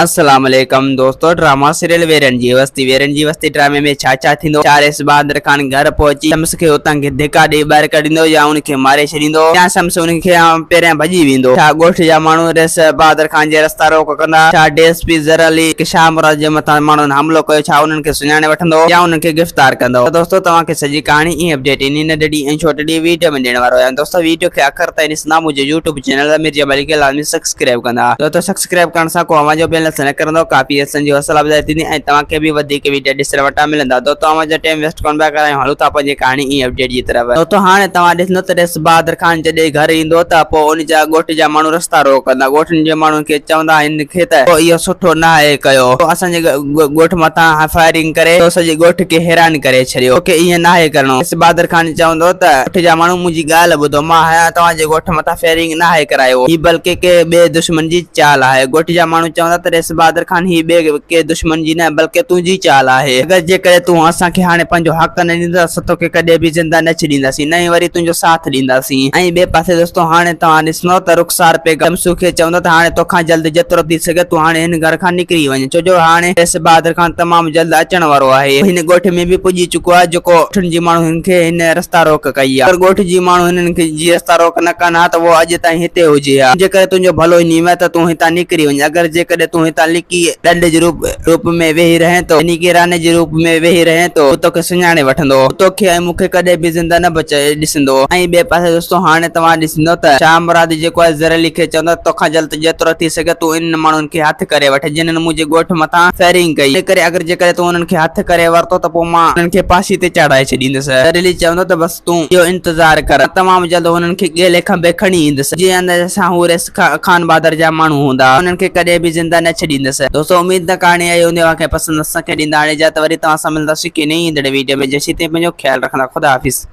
السلام عليڪم دوستو ڊراما سيريل ويرن جي وستي ويرن جي وستي ڊرامي ۾ ڇا ڇا ٿيندو ڇا رئيس بهادر خان گهر پهچي شمس کي اتان ڌڪا ڏئي ٻاهر ڪڍيندو يا ان کي ماري ڇڏيندو يا شمس ان کي پهريان ڀڄي ويندو ڇا ڳوٺ جا ماڻهو رئيس بهادر خان جي رستا روڪ ڪندا ڇا ڊي ايس پي زر علي شاهه مراد جي مٿان ماڻهن حملو ڪيو ڇا انهن کي سڃاڻي وٺندو يا انهن کي گرفتار ڪندو ته دوستو توهان کي سڄي ڪهاڻي ۽ اپڊيٽ انهي ننڍڙي ۽ ڇوٽڙي ويڊيو ۾ ڏيڻ وارو آهيان دوستو ويڊيو کي آخر تائين ڏسندا منهنجو يوٽيوب چينل امير جمالي کي لازمي سبسڪرائب ڪندا دوستو سبسڪرائب ڪرڻ سان ڪو اوهان جو بيلنس نه ڪرندو ڪافي اسان جي حوصلا افزائي ٿيندي ۽ توهان کي به وڌيڪ ويڊيو ڏسڻ وٽان ملندا دوستو اوهان جو ٽيم ويسٽ ڪونه پيا ڪرايون هلون ٿا پنهنجي ڪهاڻي ۽ اپڊيٽ جي طرف دوستو هاڻي توهان ڏسندو ته رئيس بهادر خان جڏهن گهر ايندو ته پوء ان جا ڳوٺ جا ماڻهو رستا روڪ ڪندا ڳوٺن جي ماڻهن کي چوندا هن کي ته تو اهو سٺو ناهي ڪيو تو اسان جي ڳوٺ مٿان فائرنگ ڪري تو سڄي ڳوٺ کي حيران ڪري ڇڏيو توکي ائين ناهي ڪرڻو رئيس بهادر خان چوندو ته ڳوٺ جا ماڻهو منهنجي ڳالهه ٻڌو مان توهان جي ڳوٺ مٿان فائرنگ ناهي ڪرايو هي بلڪه ڪنهن ٻئي دشمن جي چال آهي. ڳوٺ جا ماڻهو چوندا ته رئيس بهادر خان هي ٻئي ڪنهن دشمن جي نه بلڪه تنهنجي چال آهي. اگر جيڪڏهن تون اسان کي هاڻي پنهنجو حق نه ڏيندين ته اسان توکي ڪڏهن به زنده نه ڇڏينداسين نه ئي وري تنهنجو ساٿ ڏينداسين. ۽ ٻئي پاسي دوستو هاڻي توهان ڏسندو ته رخسار پيغام شمسو کي چوندو ته هاڻي توکان جلد جيترو ٿي سگهي تون هاڻي هن گهر کان نڪري وڃ ڇو جو هاڻي رئيس بهادر خان تمام جلد اچڻ وارو آهي. هو هن ڳوٺ ۾ به پڄي چڪو آهي جيڪو ڳوٺن جي ماڻهن هن کي هن رستا روڪ ڪئي آهي. اگر ڳوٺ جي ماڻهو هنن کي جي رستا روڪ نه ڪن ها ته اهو اڄ تائين هتي هجي ها. جيڪڏهن تنهنجو ڀلو ئي نيم آهي ته تون هتان نڪري وڃ. اگر جيڪڏهن تون هتان لڪي ڏنڊ جي روپ روپ ۾ ويهي رهين ٿو، يعني ڪي راني جي روپ ۾ ويهي رهين ٿو، هو توکي سڃاڻي وٺندو. هو توکي ۽ مون کي ڪڏهن به زنده نه بچائي ڏسندو. ۽ ٻئي پاسي دوستو هاڻي توهان ڏسندو ته شاهه مراد جيڪو آهي زرعلي کي چوندو ته توکان جلد جيترو ٿي سگهي تون انهن ماڻهن کي هٿ ڪري وٺ جنھن منھنجي ڳوٺ مٿان فائرنگ ڪئي، ان ڪري اگر جيڪڏھن تون انھن کي ھٿ ڪري ورتو ته پوء مان انھن کي ڦاسي تي چاڙھائي ڇڏيندس. زريلي چوندو ته بس تون اھو انتظار ڪر، مان تمام جلد انھن کي ڳيلي کنڀي کڻي ايندس، جنھن اندازي سان ھو ريس خان بھادر جا ماڻھو ھوندا، انھن کي ڪڏھن به زنده نه ڇڏيندس. دوستو اميد ته ڪھاڻي آئي ھوندي اوھان کي پسند اسان کي ڏيندا ھاڻي اجازت وري توھان سان ملنداسين ڪنھن نئين ايندڙ ويڊيو ۾ جيسين تائين پنھنجو خيال رکندا خدا حافظ.